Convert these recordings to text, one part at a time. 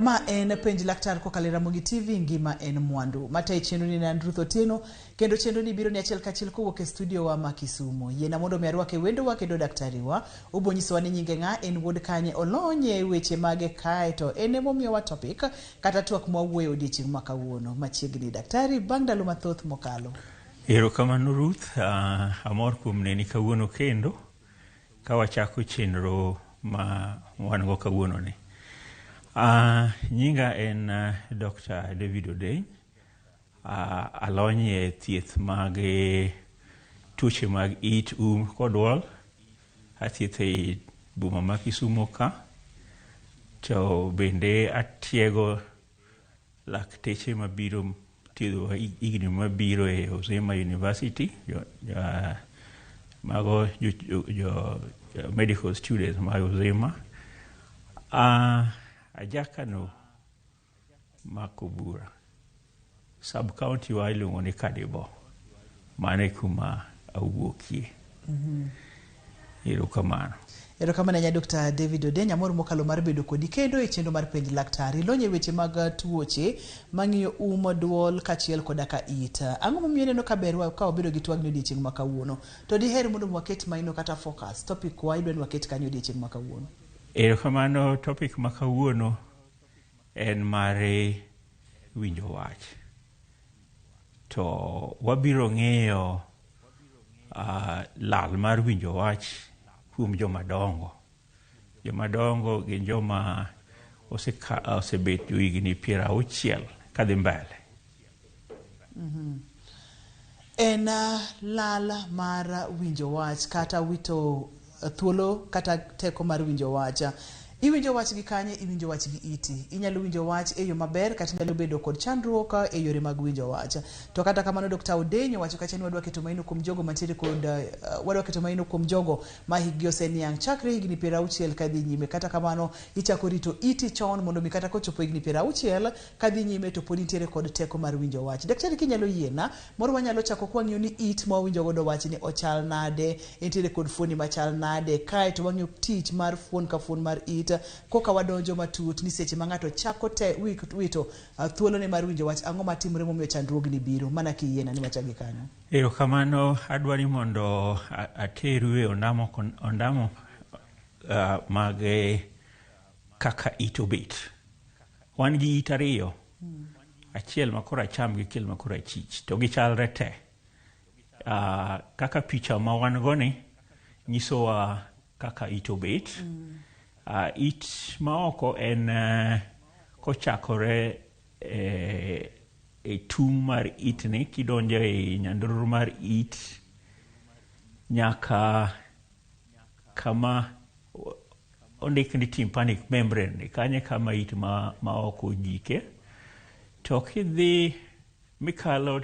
Ma en Penj Laktar kokalo e Ramogi TV, ngima en mwandu. Matayo chenro ni en Ruth Otieno, kendo chenro ni biro ni achiel kachiel kowuok e studio wa ma Kisumu. Yiena mondo mi arwake wendowa kendo daktari wa. Obo nyisowa ni nyinge ng'a, en wuod kanye, olony e weche mage kae to en emomiyowa topic kata twak mwawuoyo odiechieng' ma kawuono. Machiegni daktari, bang' ndalo mathoth mokalo. Erokamano Ruth, amor kuom neni kawuono kendo ka wachako chenro ma wan go kawuono ni. Nyinga en Dr. David Odeny. Alony e thieth mag tuoche mag it, um kod duol. Athieth e boma ma Kisumo ka. To bende atiego lakteche mabiro thiedhowa higni mabiro e Uzima University. Mago jo medical students mag Uzima. Ajakano mako bura. Sub county wa iluongo ni Kadibo. Mano e kuma awuokie. Erokamano. Erokamano ahinya Dr. David Odeny, amor mokalo mar bedo kodi kendo e chenro mar Penj Laktar. Ilony e weche mag tuoche mang'iyo um, duol kaachiel koda ka it. Ang'o momiyo ineno ka ber ka wabedo gi twagni odiechieng' ma kawuono? To diher mondo waket maino kata focus, topic wa idwa ni waket kanyo odiechieng' ma kawuono? Erokamano, topic ma kawuono en mar winjo wach. To wabiro ng'iyo lal mar winjo wach kuom joma dongo. Joma dongo gin joma osebet johigni 60 kadhi mbele. En lal mar winjo wach kata wito thuolo kata teko mar winjo wach. Iwinjo wach gi kanye? Iwinjo wach gi iti. Inyalo winjo wach e yo maber kata inyalo bedo kod chandruok e yore mag winjo wach. To kata kamano Dr. Odeny owacho kacha ni wadwa keto maino kuom jogo mantiere kod wadwa keto maino kuom jogo ma hikgi oseniang' chakre higni 60 kadhi nyime. Kata kamano ichako rito iti chon mondo mi kata kochopo higni 60 kadhi nyime to pod intiere kod teko mar winjo wach. Daktari kinyalo yiena, moro wanyalo chako kwang'iyo ni it ma wawinjo godo wach ni ochal nade, entiere kod fuoni machal nade, kae to wang'iyo tich mar fuon ka fuon mar it, koka wadonjo matut ni seche ma ng'ato chako te, wito thuolone mar winjo wach, ang'o matimore momiyo chandruogni biro, mana kiyiena ni wachak gi kanyo. Erokamano, adwa ni mondo ateru e ondamo mag kaka it obet. Wan gi it ariyo, achiel ma koracham gi achiel ma korachich, to gichalre te. Kaka picha ma wan go ni nyisowa kaka it obet. It ma oko en kochakore e tung' mar itni kidonjo e nyandururu mar it nyaka kama ondik ni tympanic membrane ni kanyo kama it ma oko ogike. To kidhi mikalo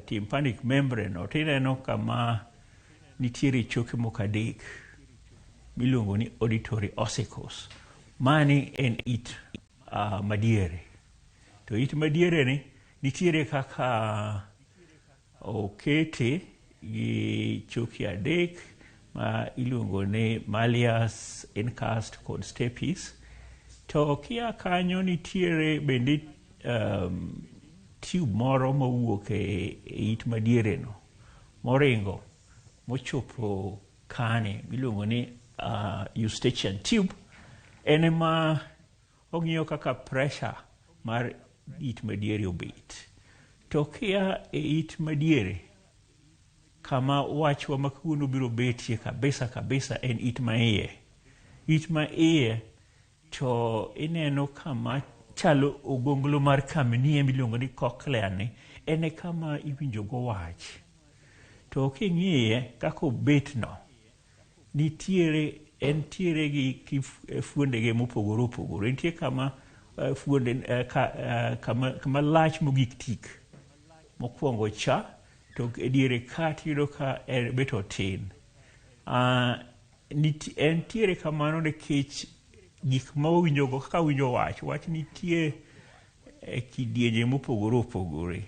tympanic membrane no tineno kama nitiere choke moko adek miluongo ni auditory ossicles. Mani en it madiere. To it madiere ni nitiere kaka okete gi choke adek ma iluongo ni malleus, incus kod stapes. To kia kanyo nitiere bende tube moro mowuok e it madiere no moringo mochopo kane miluongo ni eustachian tube. En ema ong'iyo kaka pressure mar it madiere obet. To kia e it madiere kama wachwa ma kawuono biro betie kabisa kabisa en it ma iye. It ma iye to ineno kama chalo ogonglo mar kamnie miluongo ni cochlea ni, en e kama iwinjo go wach. To king'iye kaka obet no, nitiere entiere gi fuondege mopogore opogore. Nitie kama fuonde kama lach mogik tik mokwongo cha, to e diere ka tiyudo ka bet otin. Entiere kamano nikech gik ma wawinjogo kaka winjo wach, wach nitie e kidienje mopogore opogore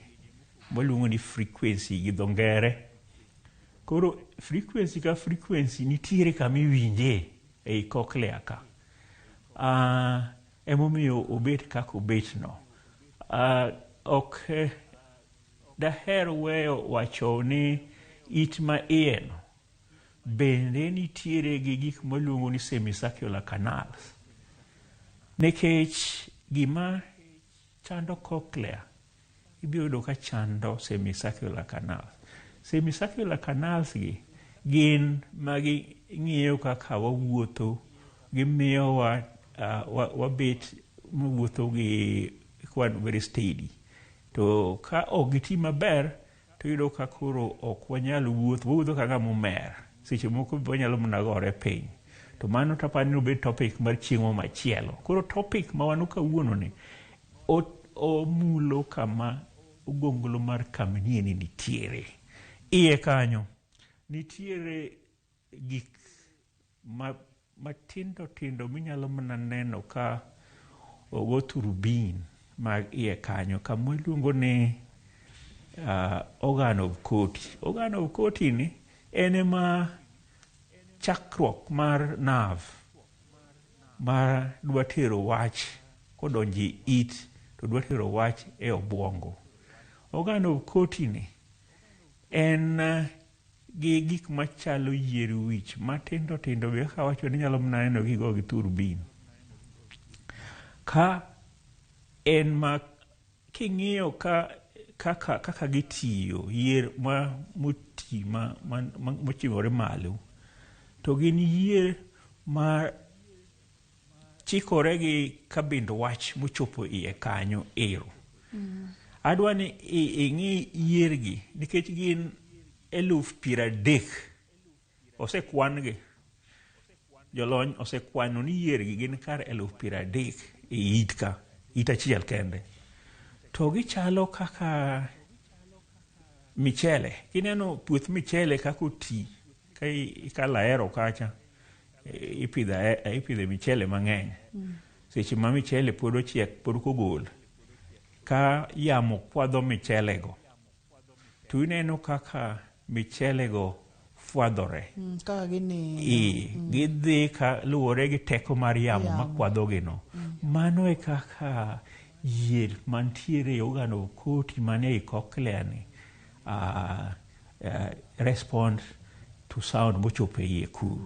waluongo ni frequency gi dho ngere. Koro frequency ka frequency nitiere kama iwinje ei cochlea ka. Emomiyo obet kaka obet no. Ok daher weyo wacho ni it ma iye no bende nitiere gi gik maluongo ni semicircular canals. Nikech gima chando cochlea ibiro yudo ka chando semicircular canals. Semicircular canals gi gin magi ng'iyo kaka wawuotho, gimiyowa wabet mawuotho gi kwan very steady. To ka ok giti maber to iyudo ka koro ok wanyal wuotho, wawuotho ka ng'ama omer. Seche moko be wanyalo mana gore piny. To mano to aparo ni obed topic mar chieng' moro machielo. Koro topic ma wan kawuono ni omulo kama ogonglo mar kamnie ni nitiere. Iye kanyo nitiere gik matindo tindo minyalo mana neno ka ogo turubin mag iye kanyo kama iluongo ni organ of Corti. Organ of Corti ni en ema chakruok mar nerve ma dwa tero wach kodonjo e it to dwa tero wach e obwongo. Organ of Corti ni en gi gik machalo yier wich matindo tindo be kaka awacho ni inyalo mana neno gigo gi turbin. Ka en ma king'iyo ka kaka gitiyo yier ma moti ma moching'ore malo to gin yier ma chikore gi kabind wach mochopo iye kanyo ero. Adwa ni ing'i yiergi nikech gin 30,000 osekwan gi. Jolony osekwano ni yiergi gin kar 30,000 e it ka, it achiel kende. To gichalo kaka michele. Kineno puoth michele kaka oti, ka ikalo Ahero kacha, ipidhe michele mang'eny. Seche ma michele pod ochiek, pod ok ogol, ka yamo kwadho michele go, to ineno kaka michele go fwadhore. Kaka ginindo. Gidhi ka luwore gi teko mar yamo Yamo. makwadhogi no. Mano e kaka yier mantiere e organ of Corti manie ei cochlea ni respond to sound mochopo e iye kuro.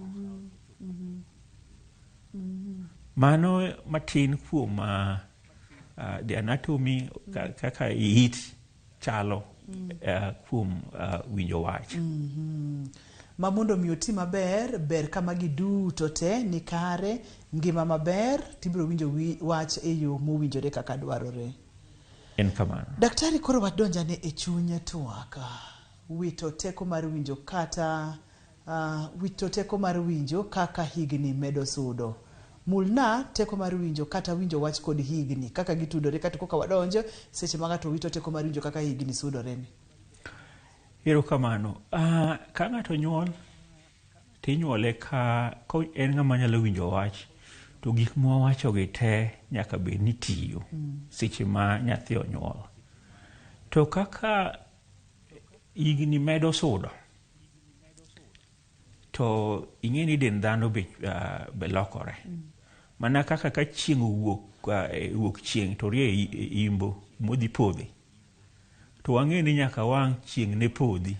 Mano matin kuom the anatomy kaka it chalo kuom winjo wach. Ma mondo mi oti maber, ber ka magi duto te ni kare, ngima maber, tibiro winjo wach e yo mowinjore kaka dwarore. En kamano. Daktari, koro wadonjane e chuny twak. Wito teko mar winjo kata wito teko mar winjo kaka higni medo sudo. Mulna teko mar winjo kata winjo wach kod higni kaka gitudore kata koka wadonjo seche ma ng'ato wito teko mar winjo kaka higni sudore ni. Erokamano. Ka ng'ato nyuol, tinyuole ka en ng'ama nyalo winjo wach, to gik mwawachogi te nyaka bed ni tiyo seche ma nyathi onyuol. To kaka higni medo sudo, to ing'e ni dend dhano be lokore. Mana kaka ka chieng' owuok wuok chieng' to rie e imbo modhi podhi. To wang'e ni nyaka wang' chieng' ne podhi.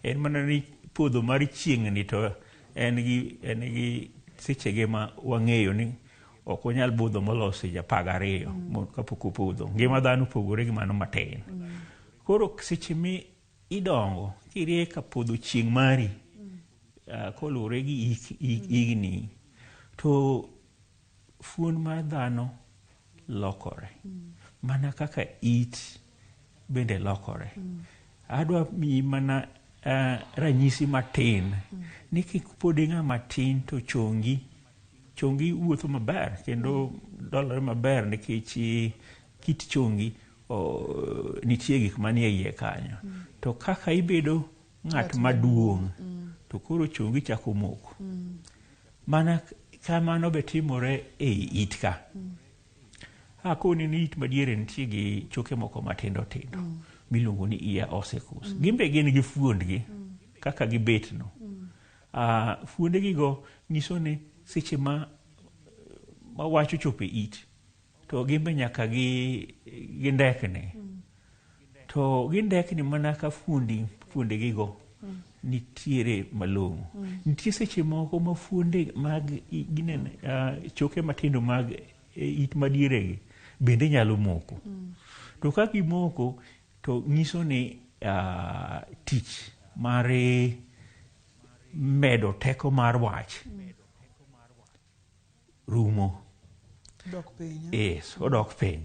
En mana ni podho mar chieng' ni to en gi sechege ma wang'eyo ni ok onyal budho moloyo seche 12 kapok opodho. Ngima dhano opogore gi mano matin. Koro seche mi idongo kirie ka podho chieng' mari koluwore gi higni to fuon mar dhano lokore. Mana kaka it bende lokore. Adwa miyi mana ranyisi matin ni kik pod ing'ama tin to chongi wuotho maber kendo dolore maber nikech kit chongi nitie gik manie iye kanyo. To kaka ibedo ng'at maduong' to koro chongi chako moko. Mana kamano be timore ei it ka. Akoni ni it madiere nitie gi choke moko matindo tindo miluongo ni ear ossicles. Gin be gin gi fuondgi kaka gibet no. Fuondegigo nyiso ni seche ma wach ochopo e it. to gin be nyaka gi gindekni. To gindekni mana ka fuondi fuondegigo nitiere malong'o. Nitie seche moko ma fuonde mag ginene, choke matindo mag it madieregi bende nyalo moko. To ka gimoko to nyiso ni tich mar medo teko mar wach rumo. Dok piny. Yes, odok piny.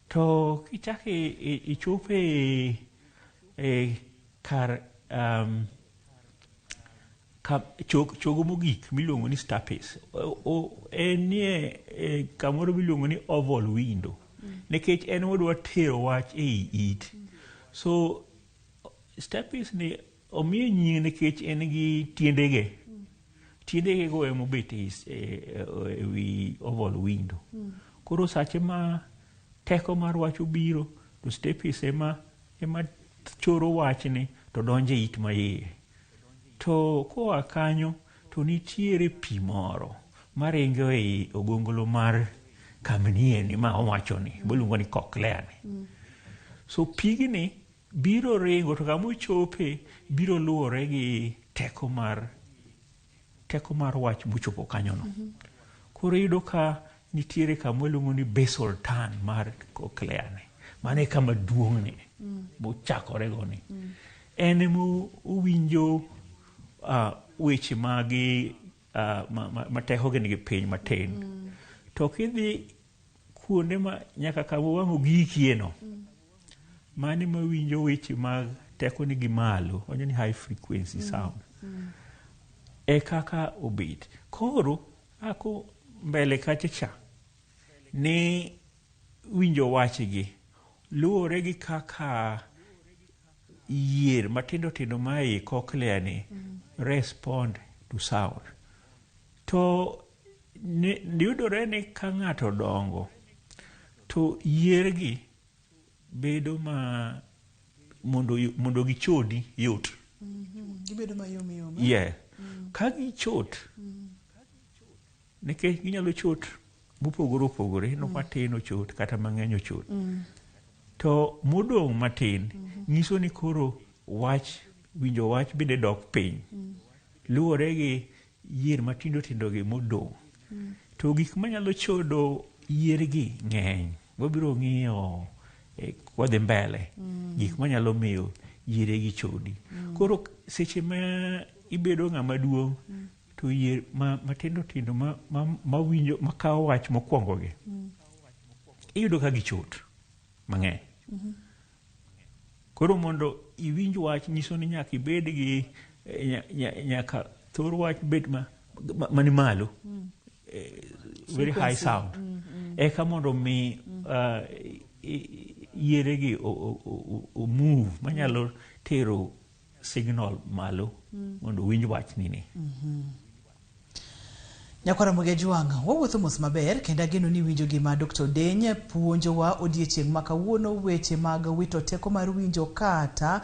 To kichako ichopo e kar chogo mogik miluongo ni stapes, enie kamoro miluongo ni oval window, nikech en odwa tero wach ei it. So stapes ni omiye nying nikech en gi tiendege. Tiendege go ema obet e wi oval window. Koro sache ma teko mar wach obiro, to stapes ema choro wachni to donjo e it maiye. To koa kanyo to nitiere pi moro maringo ei ogonglo mar kamnie ma owachoni, miluongo ni cochlea ni. So pigni biro ringo to kama ochope biro luwore gi teko mar wach mochopo kanyono. Koro iyudo ka nitiere kama iluongo ni basal turn mar cochlea ni. Mano e kama duong'ne mochakore go ni. En ema owinjo weche magi ma tekogi nigi piny matin. To kidhi kuonde ma nyaka kama wang' ogikie no, mano ema winjo weche mag teko nigi malo, wacho ni high frequency sound. E kaka obet. Koro ako mbele kacha cha ni winjo wachgi luwore gi kaka yier matindo tindo ma ei cochlea ni respond to sound. To yudore ni ka ng'ato dongo to yiergi bedo ma mondo gichodi yot. Gibedo mayom yom. Yeah. Ka gichot, nikech ginyalo chot mopogore opogore, no matin ochot kata mang'eny ochot. To modong' matin nyiso ni koro wach winjo wach bende dok piny. Luwore gi yier matindo tindo gi modong'. To gik manyalo chodo yiergi ng'eny. Wabiro ng'iyo kwadhi mbele gik manyalo miyo yieregi chodi. Koro seche ma ibedo ng'ama duong' to yier matindo tindo ma winjo makawo wach mokwongo gi iyudo ka gichot mang'eny. Koro mondo iwinj wach nyiso ni nyaka ibed gi nyaka thor wach bed mani malo, very high sound, eka mondo mi yieregi o move manyalo tero signal malo mondo owinj wachni ni. Nyakwara Ramogi Ajwang', wawuotho mos maber kendo ageno ni winjo gima Dr. Odeny puonjowa odiechieng' ma kawuono, weche mag wito teko mar winjo kata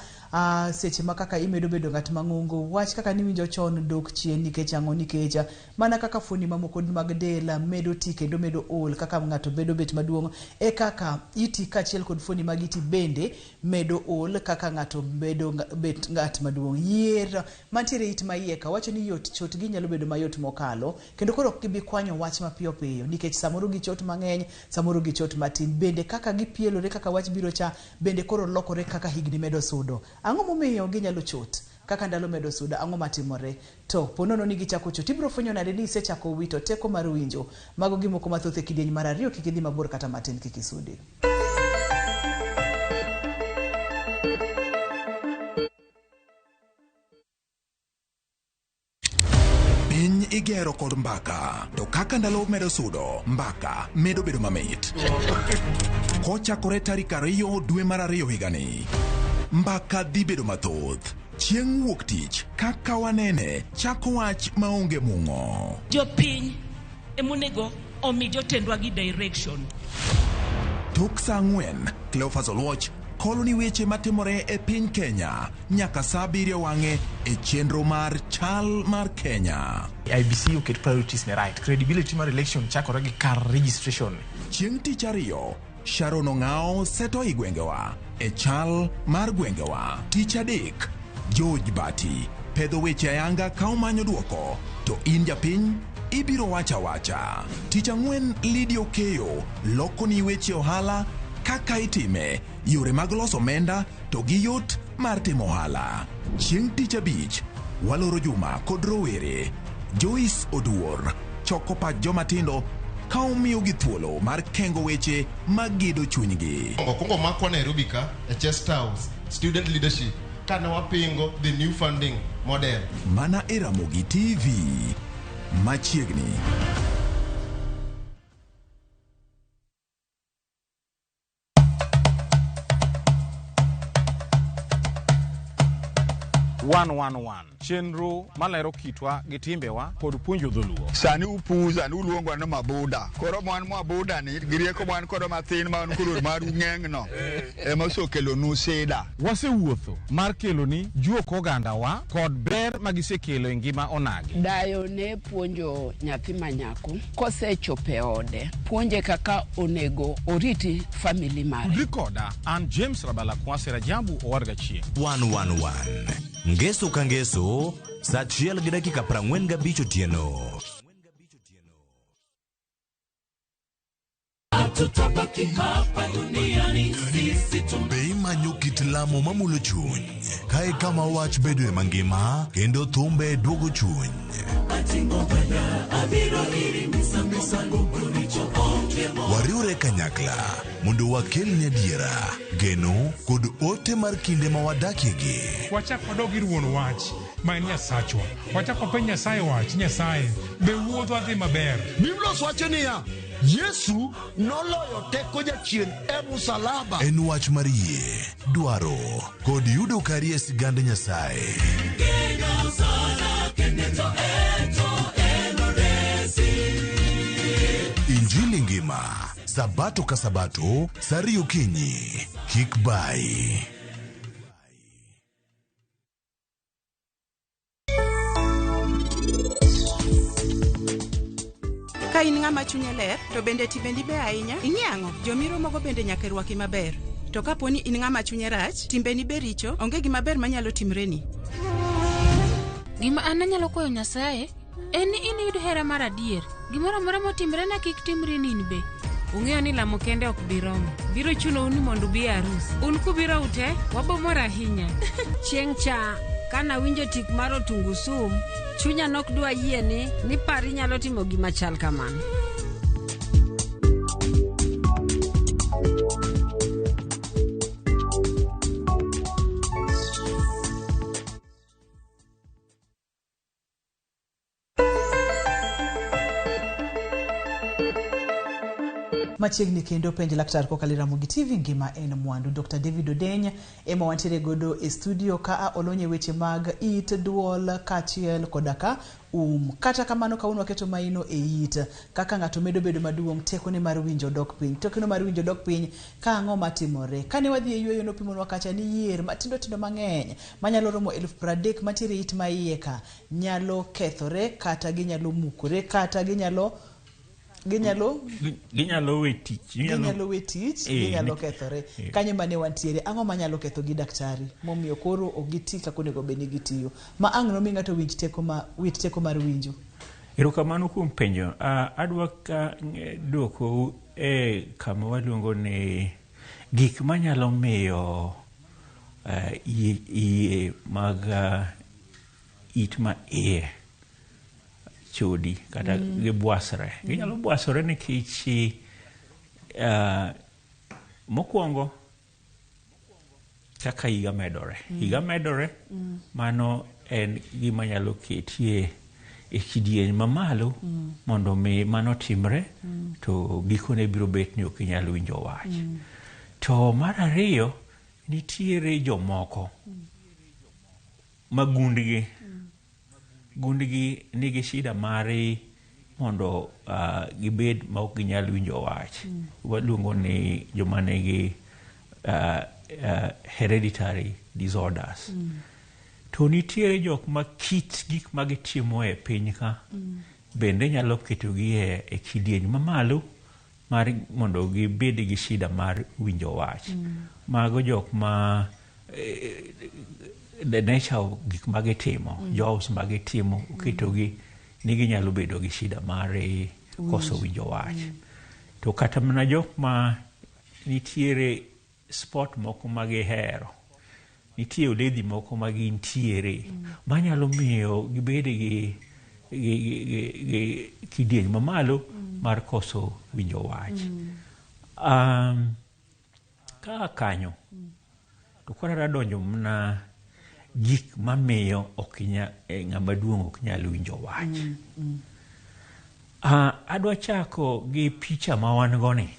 seche ma kaka imedo bedo ng'at mang'ongo, wach kaka niwinjo chon dok chien nikech ang'o? Nikech mana kaka fuoni mamoko mag del medo ti kendo medo ol, kaka ng'ato bedo bet maduong', e kaka iti kaachiel kod fuoni mag iti bende medo ol kaka ng'ato bedo bet ng'at maduong'. Yier mantiere it ma iye ka wacho ni yot chot gi nyalo bedo mayot mokalo, kendo koro ok gibi kwanyo wach mapiyo piyo nikech samoro gichot mang'eny, samoro gichot matin. Bende kaka gipielore kaka wach biro cha bende koro lokore kaka higni medo sudo. Ang'o momiyo ginyalo chot kaka ndalo medo sudo? Ang'o matimore? To ponono ni gichako chot, ibiro fwenyo nade ni isechako wito teko mar winjo? Mago gimoko mathoth e kidieny mar ariyo. Kik idhi mabor kata matin, kik isudi. Piny igero kod mbaka, to kaka ndalo medo sudo, mbaka medo bedo mamit. Kochakore tarik 2 dwe mar 2 higani, mbaka dhi bedo mathoth. Chieng' wuok tich, kaka wanene, chako wach maonge mung'o. Jopiny emonego omi jotendwa gi direction. Tok saa 4, Cleophas Oluoch Koloni weche matimore e piny Kenya nyaka saa abiriyo wang'e e chenro mar Chal mar Kenya. IEBC oket priorities ne right. Credibility mar election chakore gi kar registration. Chieng' tich ariyo, Sharon Ong'ao seto i gwengewa e chal mar gwengewa. Tich adek, George Bati pedho weche ayanga ka omanyo duoko, to in japiny ibiro wacha wacha. Tich ang'wen, Lydia Okeyo lokoni weche ohala kaka itime, yore mag loso omenda to gi yot mar timo ohala. Chieng' tich abich, waloro juma kod rowere. Joyce Oduor choko pach joma tindo ka omiyogi thuolo mar kengo weche magedo chunygi. Okwongo makwa Nairobi ka e Chest House student leadership kane wapingo the new funding model. Mana e Ramogi TV machiegni. One chenro malero kitwa gi timbewa kod puonjo dholuo. Sani upuza ni uluongo ni mabuda. Koro mwan mabuda ni gi rieko mwan kodo mathin ma wan koro maru ng'eng no ema osekelonu sida. Wasewuotho mar keloni juok ogandawa kod ber magisekelo e ngima onagi. Dayo ne puonjo nyathi manyako kosechopo e ode, puonje kaka onego oriti family mare. Tudri koda an James Rabala Kwasi Rajabu owad gachieng'. 111 Ngeso ka ngeso saa 1:45 otieno. Hatutabaki hapa duniani sisi. Be imanyo kit lamo mamulo chuny? Kae kama wach bedoe mangima kendo thumbe duogo chuny. Wariwre kanyakla mondo wakelni adiera, geno kod ote mar kinde ma wadakiegi. Wachak wadog ir wuon wach ma en Nyasachwa. Wachak wapenj Nyasaye wach, Nyasaye, be wuodhwa dhi maber? Biblos wacho niya, Yesu noloyo teko jachien e musalaba. En wach mar yie, dwaro kod yudo kari e sigand Nyasaye. Injili ngima, Sabato ka Sabato, saa 2 okinyi. Kik bai. Ka in ng'ama chunye ler, to bende timbeni beyo ahinya, ing'e ang'o? Jomiromogo bende nyaka rwaki maber. To kapo ni in ng'ama chunye rach, timbeni be richo, onge gima ber manyalo timreni. Gima an anyalo kwayo Nyasaye en ni iniyud hera mar adier. Gimoro amora motimrena kik timri ni in be. Ung'eyo ni lamo kende ok bi romo. Biro chunou ni mondo ubi e arus. Un kubiro ute, wabomor ahinya. Chieng' cha kanawinjo tik mar otungu sum, chunya nok dwa yie ni pari nyalo timo gima chal kamano. Machiegni kendo penj laktar kokalo e Ramogi TV ngima en mwandu. Dr. David Odeny ema wantiere godo e studio ka olony e weche mag it, duol kaachiel koda ka um. Kata kamano kawuono waketo maino e it. Kaka ng'ato medo bedo maduong', tekone mar winjo dok piny. Tekone mar winjo dok piny ka ang'o matimore? Kane wadhi e yueyo nopimonwa kacha ni yier matindo tindo mang'eny manyalo romo 30,000 mantiere e it ma iye ka nyalo kethore kata ginyalo mukore kata ginyalo we tich, ginyalo we tich, ginyalo kethore. Kanyo mane wantiere, ang'o manyalo ketho gi daktari momiyo koro ok giti kaka onego bed ni gitiyo? Ma ang' nomi ng'ato winj teko ma wit teko mar winjo. Erokamano kuom penjo. Adwa duoko e kama waluongo ni gik manyalo miyo iye mag it ma iye chodi kata gibwasre. Ginyalo bwasore nikech mokwongo kaka higa medore. Higa medore, mano en gima nyalo ketie e kidieny mamalo mondo mi mano timre, to gikone biro bet ni ok inyal winjo wach. To mar ariyo, nitiere jomoko ma gundgi nigi shida mare mondo gibed ma ok ginyal winjo wach. Waluongo ni joma nigi hereditary disorders. To nitiere jok ma kit gik ma gitimo e piny ka bende nyalo ketogi e kidieny mamalo mar mondo gibed gi shida mar winjo wach. Mago jok ma the nature of gik ma gitimo, jobs ma gitimo oketogi ni ginyalo bedo gi shida mar koso winjo wach. To kata mana jok ma nitiere sport moko ma gihero, nitie oledhi moko ma gintiere manyalo miyo gibed gi kidieny mamalo mar koso winjo wach. Ka kanyo to koro adwa donjo mana gik mamiyo ok ng'ama duong' ok nyal winjo wach. Adwa chako gi picha ma wan go ni.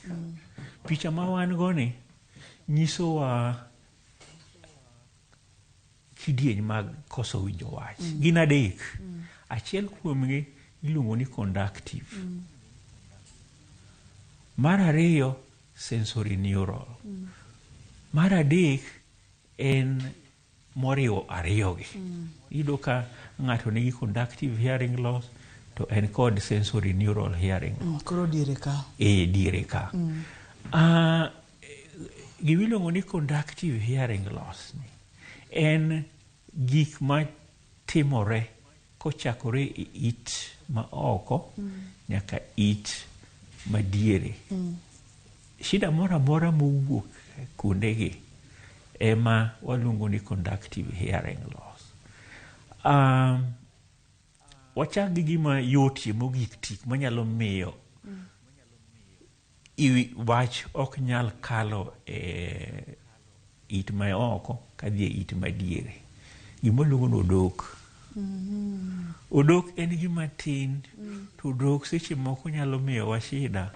Picha ma wan go ni nyisowa kidieny mag koso winjo wach. Gin adek. Achiel kuomgi iluongo ni conductive. Mar ariyo sensory neural. Mar adek en moriwo ariyogi. Iyudo ka ng'ato nigi conductive hearing loss to en kod sensory neural hearing loss. Koro diere ka. E diere ka. Gima iluongo ni conductive hearing loss ni en gik ma timore kochakore e it ma oko nyaka it madiere. Shida moro amora mowuok kuondegi ema waluongo ni conductive hearing loss. Wachak gi gima yotie mogik tik manyalo miyo wach ok nyal kalo e it ma oko kadhi e it madiere. Gima waluongo ni odok. Odok en gima tin, to odok seche moko nyalo miyowa shida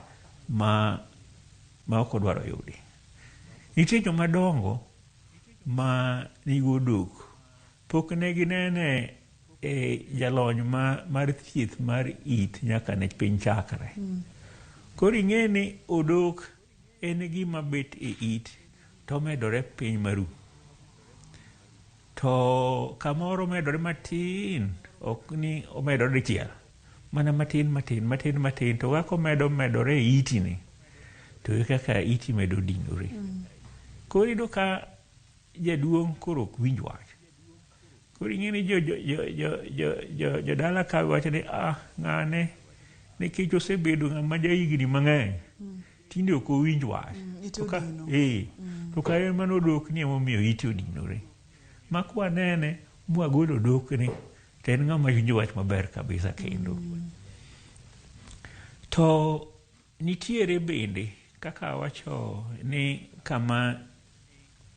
ma ok odwaro yudi. Nitie joma dongo ma nigi odok, pok ne ginene e jalony mar thieth mar it nyaka ne piny chakre. Koro ing'e ni odok en gima bet e it to omedore piny maru. To kamoro omedore matin, ok ni omedore dichiel, mana matin matin matin matin, to kaka omedo medore e iti ni, to e kaka iti medo dinore. Koro iyudo ka jaduong' koro ok winj wach. Koro ing'e ni jodala ka wacho ni ng'ane nikech osebedo ng'ama jahigni mang'eny, tinde ok owinj wach. To ka en mana odok ni emomiyo ite odinore. Ma kwanene mwagolo odokni to en ng'ama winjo wach maber kabisa kendo. To nitiere bende kaka awacho ni kama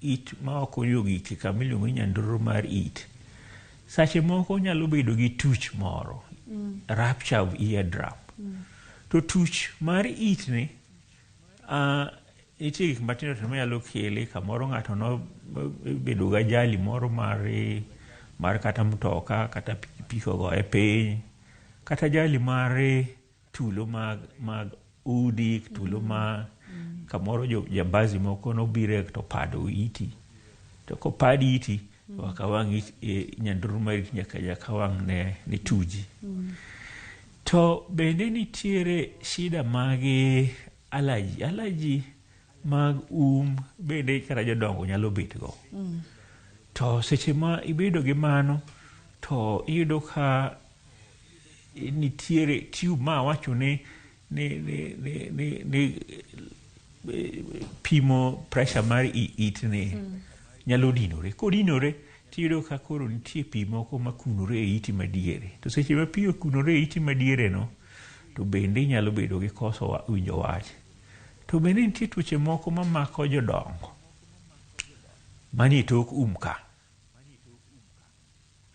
it ma ok ogik kama iluongo ni nyanduro mar it, sache moko nyalo bedo gi tuch moro, rupture of eardrum. To tuch mar it ni nitie gik matindo tindo manyalo kele. Kamoro ng'ato no bedo gi ajali moro mar kata mtoka kata pikipiki ogoye piny, kata ajali mar tulo mag udi, tulo ma kamoro jambazi moko nobiro to pado iti, to kopad iti to wang' nyanduro mar it nyaka wang' ne tuji. To bende nitiere shida mag allergy. Allergy mag um bende kata jodongo nyalo bet go. To seche ma ibedo gi mano to iyudo ka nitiere tube ma awacho ni pimo pressure mar it ni nyalo dinore. Kodinore tiyudo ka koro nitie pi moko makunore e iti madiere. To seche ma pi okunore e iti madiere no, to bende inyalo bedo gi koso winjo wach. To bende nitie tuoche moko mamako jodongo manie tok um ka.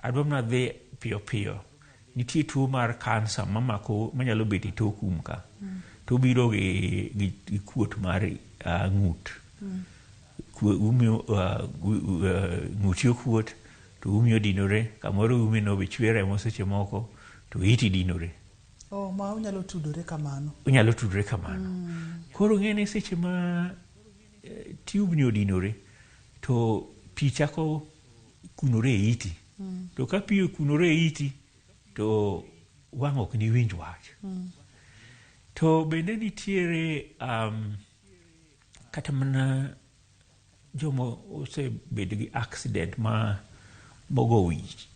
Adwa mana dhi piyo piyo. Nitie tuo mar kansa mamako manyalo bet e tok um ka. To obiro gi kuot mar ng'ut. Ng'uti okuot to umi odinore, kamoro umi no be chwer remo seche moko to iti dinore. Oh, ma onyalo tudore kamano. Onyalo tudore kamano. Koro ng'e ni seche ma tube ni odinore to pi chako kunore e iti. To ka pi okunore e iti to wang' ok niwinj wach. To bende nitiere kata mana joma osebedo gi accident ma mogo wich.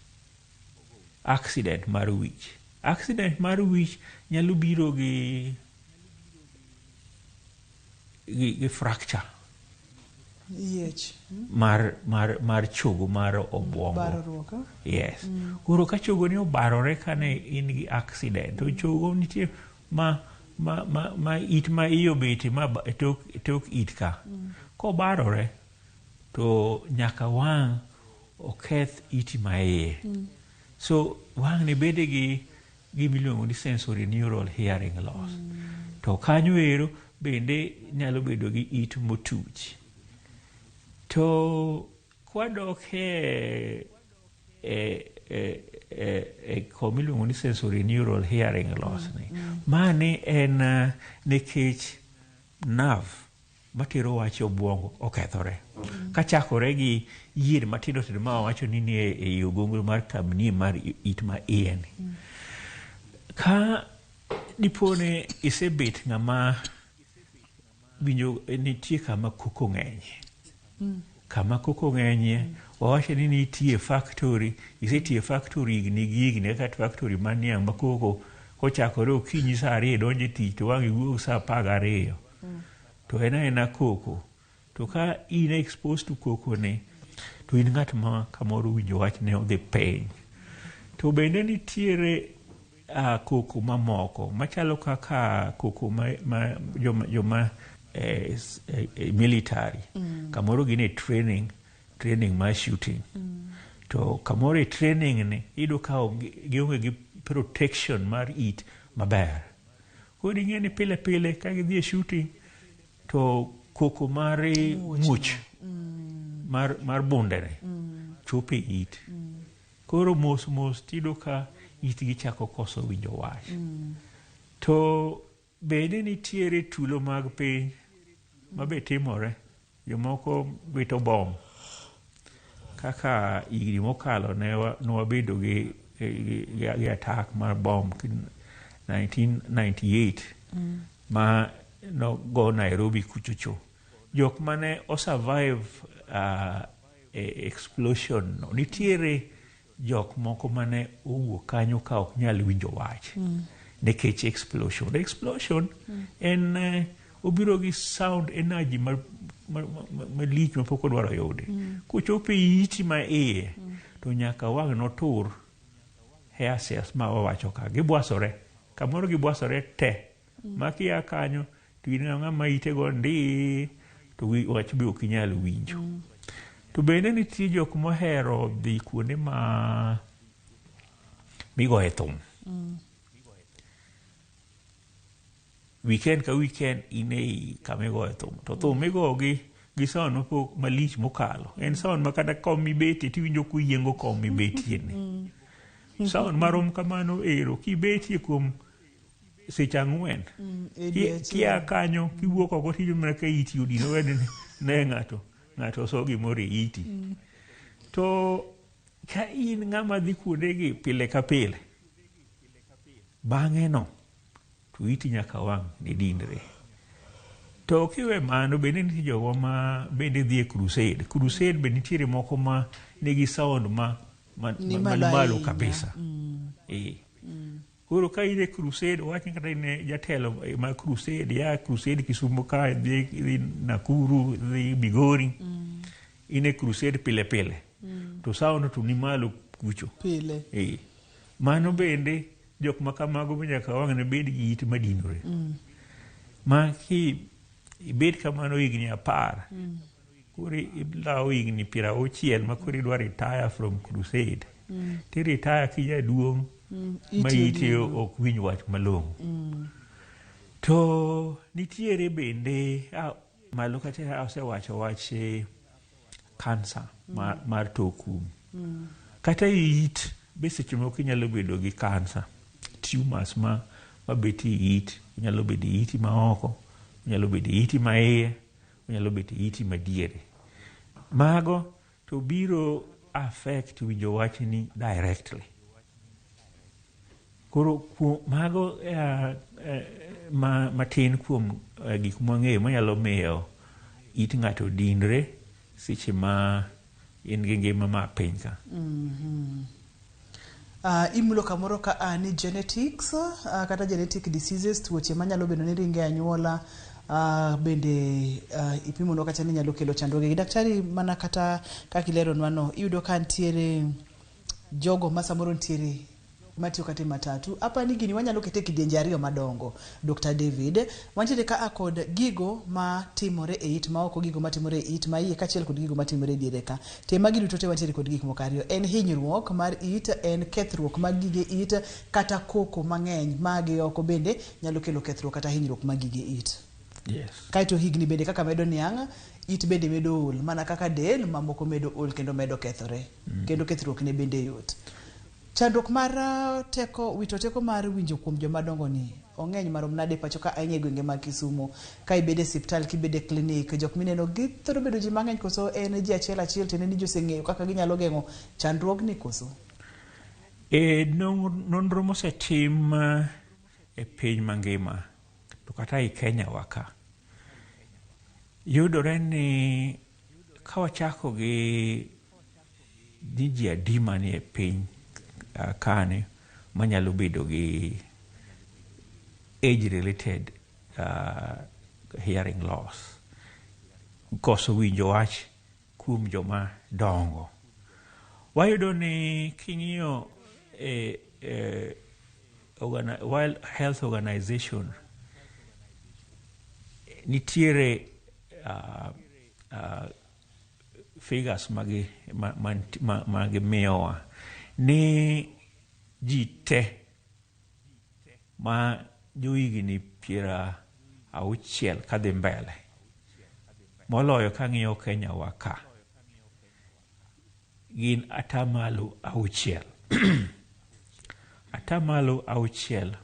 Accident mar wich. Accident mar wich nyalo biro gi fracture Yiech. mar chogo mar obwongo. Barruok. Yes. Koro ka chogo ni obarore kane in gi accident, to chogo nitie ma it ma iye obete ma tok it ka. Kobarore to nyaka wang' oketh iti ma iye. So wang' ni bede gi gimiluongo ni sensory neural hearing loss. To kanyo ero bende nyalo bedo gi it motuch. To kwadok e komiluongo ni sensory neural hearing loss ni, mani en nikech nerve matero wach e obwongo okethore. Kachakore gi yier matindo tindo ma wawacho ni nie ei ogongo mar kamnie mar it ma iye ni. Ka dipo ni isebet ng'ama winjo nitie kama koko ng'enye. Kama koko ng'enye, wawacho ni nitie factory, isetiyo factory higni gi higni, kata factory mar niang' ma koko kochakore okinyi saa 2 idonjo e tich to wang' iwuok saa 12. To en aena koko. To ka in exposed to koko ni, to in ng'at ma kamoro winjo wach ne odhi piny. To bende nitiere koko mamoko machalo kaka koko ma joma military. Kamoro gin e training mar shooting. To kamoro e training ni iyudo ka gionge gi protection mar it maber. Koro ing'e ni pile pile ka gidhi e shooting to koko mar muoch mar bundene chopo e it. Koro mos mos tiyudo ka itgi chako koso winjo wach. To bende nitiere tulo mag piny mabe timore. Jomoko wito bom. Kaka higni mokalo ne wabedo gi attack mar bom 1998 ma nogo Nairobi kuchocho. Jok mane osurvive explosion no, nitiere jok moko mane owuok kanyo ka ok nyal winjo wach. Nikech explosion. Explosion en obiro gi sound energy malich mapok odwaro yude. Kochopo e iti ma iye, to nyaka wang' notur hair cells ma wawacho ka. Gibwasore. Kamoro gibwasore te. Ma kia kanyo, to in ng'ama ite go ndi, to wach be ok inyal winjo. To bende nitie jok mohero dhi kuonde ma migoye thum. Weekend ka weekend in ei kama igoye thum. To thum migoyo gi sound mapok malich mokalo. En sound ma kata kom mibetie tiwinjo koyiengo kom mibetie ni. Sound marom kamano ero kibetie kuom seche 4. Kia kanyo kiwuok oko tiwinjo mana ka iti odinore ne ng'ato. Ng'ato so gimoro e iti. To ka in ng'ama dhi kuondegi pile ka pile, bang'e no to iti nyaka wang' ne dinre. To kiwe mano bende nitie jogo ma bende dhi e crusade. Crusade be nitiere moko ma nigi sound ma malo kabisa. Koro ka in e crusade, wach kata in jatelo ma crusade, ya crusade Kisumu ka dhi Nakuru, dhi Migori. In e crusade pile pile. To sound to ni malo kucho. Pile. Mano bende jok ma kamago be nyaka wang' ne bed gi it madinore. Ma ki ibed kamano higni 10. Koro ilawo higni 60 ma koro idwa retire from crusade. Ti retire ki jaduong' ma ite ok winj wach malong'o. To nitiere bende malo kata asewacho wach kansa mar tok um. Kata e it be seche moko inyalo bedo gi kansa, tumors ma bet e it, onyalo bedo e iti ma oko, onyalo bedo e iti ma iye, onyalo bedo e iti madiere. Mago to biro affect winjo wachni directly. Koro kuom mago matin kuom gik mwang'eyo manyalo miyo it ng'ato dinre seche ma in gi ngima ma piny ka. Imulo kamoro ka a ni genetics kata genetic diseases, tuoche manyalo bedo ni ringe anyuola bende ipimonwa kata ni nyalo kelo chandruoge gi. Daktari, mana kata kaka ileronwa no, iyudo ka ntiere jogo ma samoro ntiere matiyo kata e matatu. Apa ni gini wanyalo kete e kidienje ariyo madongo. Dr. David, wantiere ka a kod gigo matimore e it maoko, gigo matimore e it ma iye, kaachiel kod gigo matimore e diere ka. Te magi duto te wantiere kod gik moko ariyo. En hinyruok mar it, en kethruok mag gige it, kata koko mang'eny magi oko bende nyalo kelo kethruok kata hinyruok mag gige it. Yes. Kaeto higni bende kaka medo niang', it bende medo ol, mana kaka del mamoko medo ol kendo medo kethore. Kendo kethruok ne bende yot. Chandruok mar teko wito teko mar winjo kuom joma dongo ni ong'eny marom nade pacho ka, ahinya e gwenge mag Kisumu? Ka ibede e siptal, kibede e klinik, jok mineno githoro bedo ji mang'eny koso en ji achiel achiel, tiende ni ji oseng'eyo kaka ginyalo geng'o chandruogni koso? E nonro mosetim e piny mangima to kata ei Kenya wa ka, yudore ni ka wachako gi ni ji adi manie piny kani manyalo bedo gi age related hearing loss, koso winjo wach kuom joma dongo, wayudo ni king'iyo e World Health Organization, nitiere figures ma gimiyowa ni ji te ma johigni 60 kadhi mbele, moloyo kang'iyo Kenya wa ka, gin 6%. 6%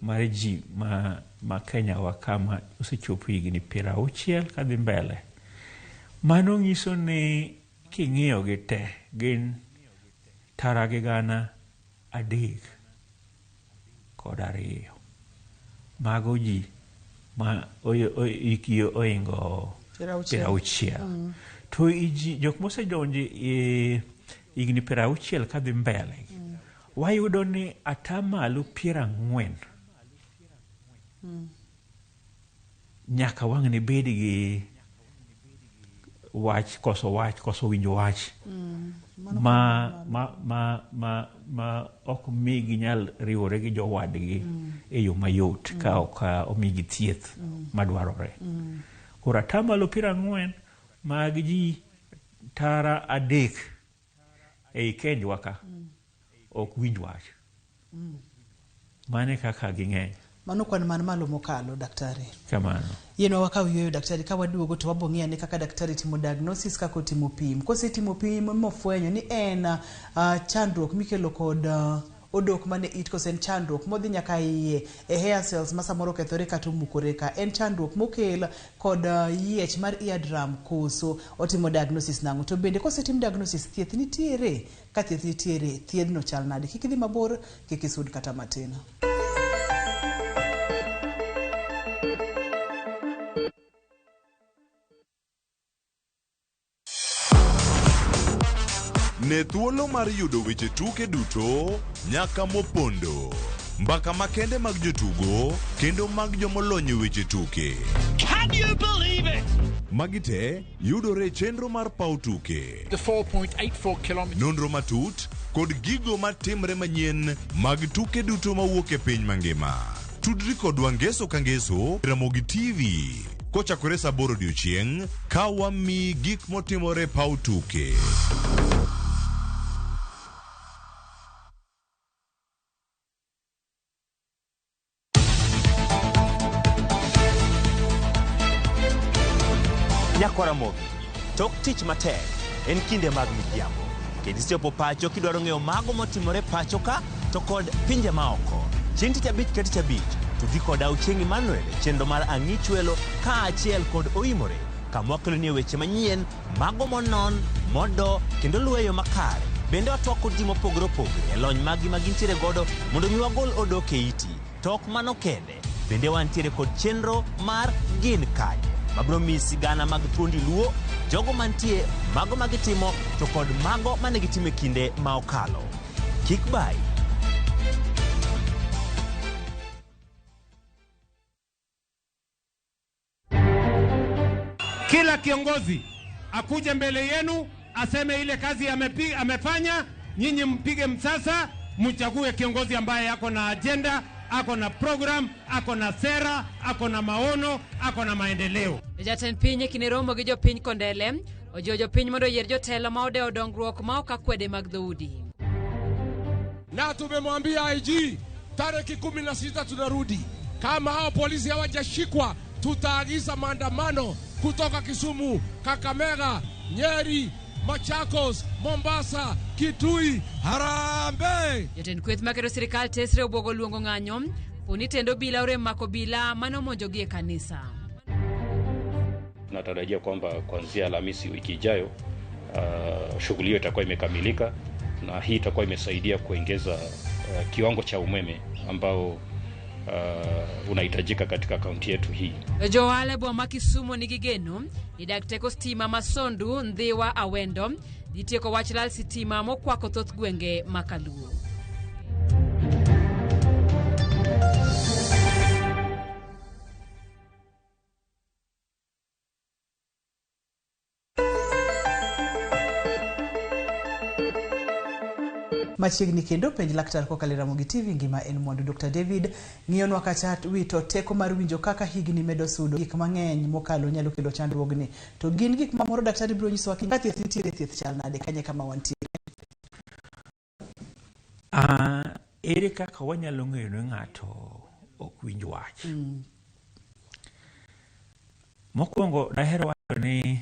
mar ji ma Kenya wa kama osechopo higni 60 kadhi mbele. Mano nyiso ni king'iyo gi te gin 302,000. Mago ji ma hikgi oingo 60. 60. To ji jok mosedonjo e higni 60 kadhi mbele, wayudo ni 40% nyaka wang' ni bed gi wach koso wach koso winjo wach ma ok mi ginyal riwore gi jowadgi e yo mayot ka ok omigi thieth madwarore. Koro 40% mag ji 300,000 ei Kenjwa ka ok winj wach. Mano e kaka ging'eny. Mano kwan man malo mokalo, daktari. Kamano. Yienwa wakaw yueyo, daktari, ka waduogo to wabong'iyo ane kaka daktari timo diagnosis, kaka otimo pim. Kosetimo pim mofwenyo ni en chandruok mikelo kod odok mane it, koso en chandruok modhi nyaka iye e hair cells ma samoro okethore kata omukore, ka en chandruok mokel kod yiech mar eardrum, koso otimo diagnosis nang'o? To bende kosetim diagnosis, thieth nitiere? Ka thieth nitiere, thiedhno chal nade? Kik idhi mabor, kik isud kata matin. Ne thuolo mar yudo weche tuke duto nyaka mopondo. Mbaka makende mag jotugo kendo mag jomolony e weche tuke. Can you believe it? Magi te yudore e chenro mar paw tuke. The 4.84 kilometers. Nonro matut kod gigo matimre manyien mag tuke duto mawuok e piny mangima. Tudri kodwa ngeso ka ngeso Ramogi TV kochakore saa 8 odiochieng' ka wamiyi gik motimore e paw tuke. Nyakwaramogi, tok tich matek en kinde mag midhiambo. Kendo isechopo pacho kidwaro ng'eyo mago motimore pacho ka to kod pinje maoko. Chieng' tich abich ka tich abich, tudri koda Ochieng' Emmanuel e chenro mar Ang'i Chwelo kaachiel kod Oimore. Kama wakeloni weche manyien, mago monon, modo, kendo luwo e yo makare. Bende watwak kod ji mopogore opogore e lony maggi ma gintiere godo mondo mi wagol odok e iti. To ok mano kende, bende wantiere kod chenro mar Gin Kanye, mabiro miyi sigana mag thuondi Luo, jogo mantie, mago ma gitimo, to kod mago mane gitimo e kinde ma okalo. Kik bayi. Kila kiongozi akuje mbele yenu aseme ile kazi amefanya, nyinyi mpige msasa, mchague kiongozi ambaye ako na agenda, ako na program, ako na sera, ako na maono, ako na maendeleo. Jatend piny e kinde romo gi jopiny Kondele ojiwo jopiny mondo oyier jotelo ma odewo dongruok ma ok akwede mag dhoudi. Na tumemwambia IG tarehe 16 tunarudi. Kama hao polisi hawajashikwa, tutaagiza maandamano kutoka Kisumu, Kakamega, Nyeri, Machakos, Mombasa, Kitui. Harambee! Jatend kweth maketo sirikal tesre obwogo luongo ng'anyo poni tend obila orem mako obila mane omonjogi e kanisa. Tunatarajia kwamba kuanzia Alhamisi wiki ijayo, shughuli hiyo itakuwa imekamilika, na hii itakuwa imesaidia kuongeza kiwango cha umeme ambao unahitajika katika kaunti yetu hii. Jo ohala e boma ma Kisumu nigi geno ni dag teko stima ma Sondu, Ndhiwa, Awendo dhi tieko wach lal sitima mokwako thoth gwenge ma Kaluo. Machiegni kendo penj laktar kokalo e Ramogi TV ngima en mwandu. Dr. David ng'iyonwa kata wito teko mar winjo kaka higni medo sudo, gik mang'eny mokalo nyalo kelo chandruogni. To gin gik mamoro daktari biro nyisowa ka thieth nitiere, thieth chal nade kanye kama wantiere. Ere kaka wanyalo ng'eyo ni ng'ato ok winj wach? Mokwongo daher wacho ni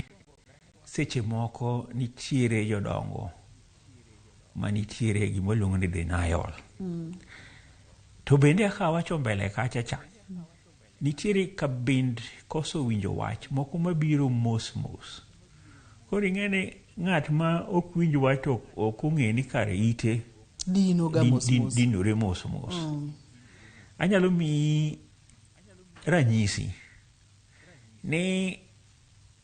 seche moko nitiere jodongo manitiere gima iluongo ni denial. To bende kaka awacho mbele kacha cha, nitiere kabind koso winjo wach moko mabiro mos mos. Koro ing'e ni ng'at ma ok winj wach to ok ong'e ni kare ite dino ga mos mos. Dinore mos mos. Anyalo miyi ranyisi ni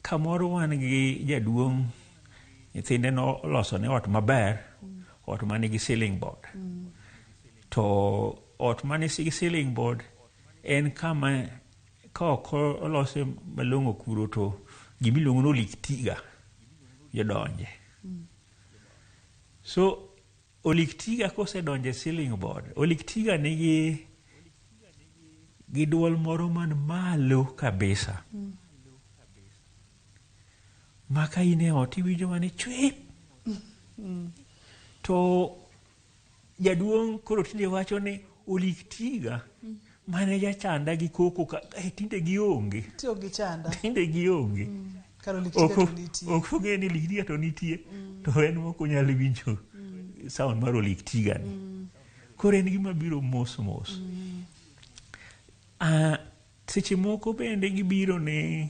kamoro wan gi jaduong', nyithinde noloso ne ot maber, ot manigi ceiling board. To ot manigi ceiling board en kama ka ok olose malong'o kuro to gimiluongo ni olik tiga jodonje. So olik tiga kosedonjo e ceiling board, olik tiga nigi gi duol moro man malo kabisa. Ma ka in e ot iwinjo mana chwip. To jaduong' koro tinde wacho ni olik tiga mane jachanda gi koko ka tinde gionge. Tiyo gi chanda. Tinde gionge. Kar olik tiga to nitie. Ok ong'e ni olik tiga to nitie. To en mok onyal winjo sound mar olik tiga ni. Koro en gima biro mos mos. Seche moko bende gibiro ni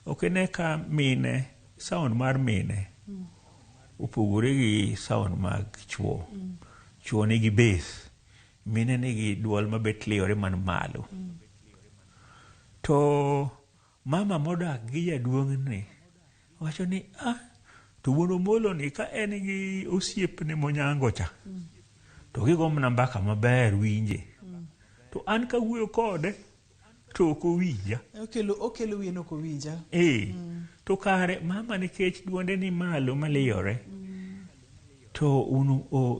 ok ine ka mine, sound mar mine opogore gi sound mag chuo. Chuo nigi bass, mine nigi duol mabet liyore man malo. To mama modak gi jaduong' ni wacho ni to wuon Omolo ni ka en gi osiepne monyango cha, to gigo mana mbaka maber winje. To an kawuoyo kode to ok owinja. Okelo wiye ok owinja. To kare mama nikech duonde ni malo maliyore, to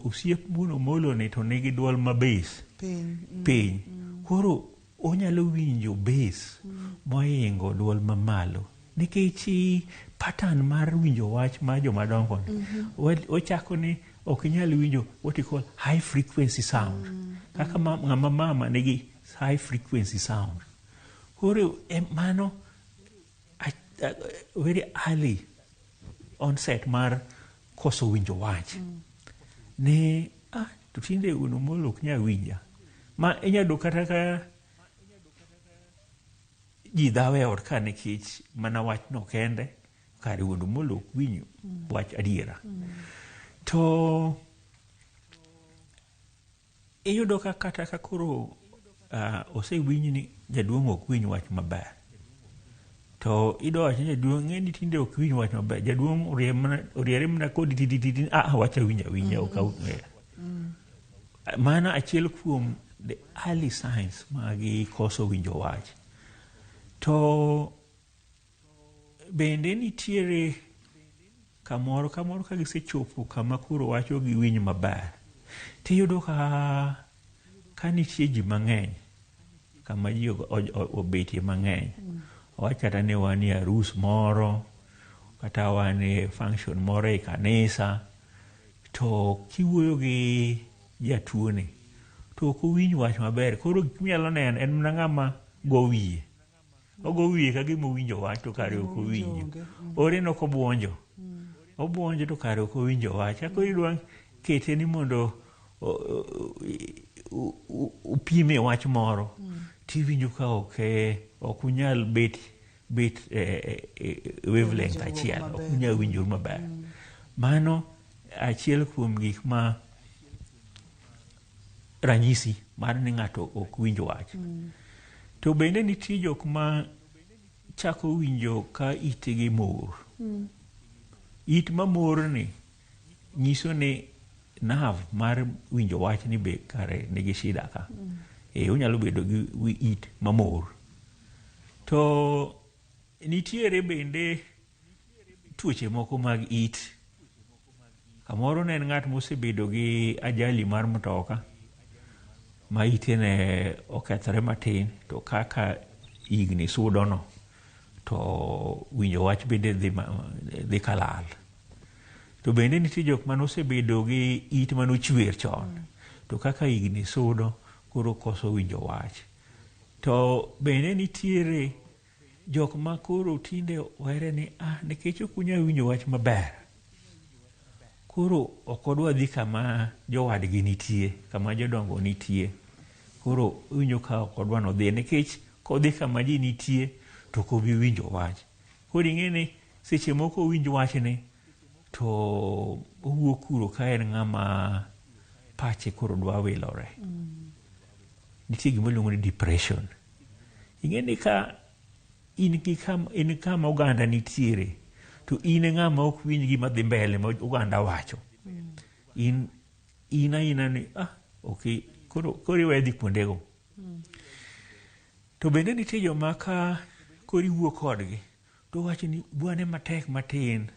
osiep wuon Omolo ni to nigi duol mabes piny. Koro onyalo winjo bass mohingo duol mamalo. Nikech pattern mar winjo wach mar jomadongo ni, ochako ni ok inyal winjo what you call high frequency sound. Kaka ng'ama mama nigi high frequency sound. Koro mano very early onset mar koso winjo wach. Ne to tinde wuon Omolo ok nyal winja. Ma inyalo yudo kata ka Ji dhawo e ot ka nikech mana wachno kende, kare wuon Omolo ok winj wach adiera. To iyudo ka kata ka koro osewinj ni jaduong' ok winj wach maber, to idwa wacho ni jaduong' ng'e ni tinde ok winj wach maber, jaduong' oriere mana kodi titititi, ah, wach awinjo awinja ok awinjo. Mano achiel kuom the early signs mag koso winjo wach. To bende nitiere kamoro kamoro ka gisechopo kama koro wach ok giwinj maber, tiyudo ka nitie ji mang'eny kama ji obetie mang'eny. Wach kata ni wan e arus moro, kata wan e function moro e kanisa, to kiwuoyo gi jatuo ni to ok owinj wach maber. Koro gik minyalo neno en mana ng'ama go wiye. Ogo wiye ka gima owinjo wach to kare ok owinjo. Oneno kobuonjo. Obuonjo to kare ok owinjo wach. Ka koro idwa kete ni mondo upime wach moro, tiwinjo ka ok unyal bet e wavelength achiel, ok unyal winjoru maber. Mano achiel kuom gik ma ranyisi mar ni ng'ato ok winj wach. To bende nitie jok ma chako winjo ka itgi mor. It mamor ni nyiso ni nerve mar winjo wach ni be kare nigi shida ka. Onyalo bedo gi it mamor. To nitiere bende tuoche moko mag it. Kamoro ne en ng'at mosebedo gi ajali mar mtoka ma ite ne okethore matin, to kaka higni sudo no to winjo wach bende dhi kalal. To bende nitie jok mane osebedo gi it mane ochwer chon, to kaka higni sudo koro koso winjo wach. To bende nitiere jok ma koro tinde were ni nikech ok unyal winjo wach maber, koro ok odwa dhi kama jowadgi nitie, kama jodongo nitie. Koro owinjo ka ok odwa nodhi, nikech kodhi kama ji nitie to ok obi winjo wach. Koro ing'e ni seche moko owinj wachni to owuok kuro ka en ng'ama pache koro dwa wilore. Nitie gima iluongo ni depression. Ing'e ni ka in kama oganda nitiere, to in e ng'ama ok winj gima dhi mbele ma oganda wacho. In aina ni ok, koro iwe dhi kuondego. To bende nitie joma ka koro iwuo kodgi to wacho ni bwane matek matin,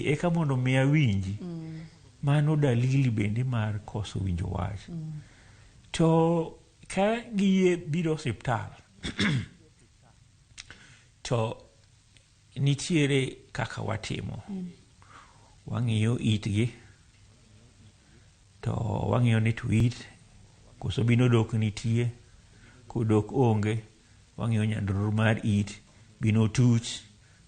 eka mondo mi awinji. Mano dalili bende mar koso winjo wach. To ka giyie biro osiptal to nitiere kaka watimo. Wang'iyo itgi to wang'iyo ni to it koso bino dok nitie, kodok onge, wang'iyo nyandururu mar it bino tuch,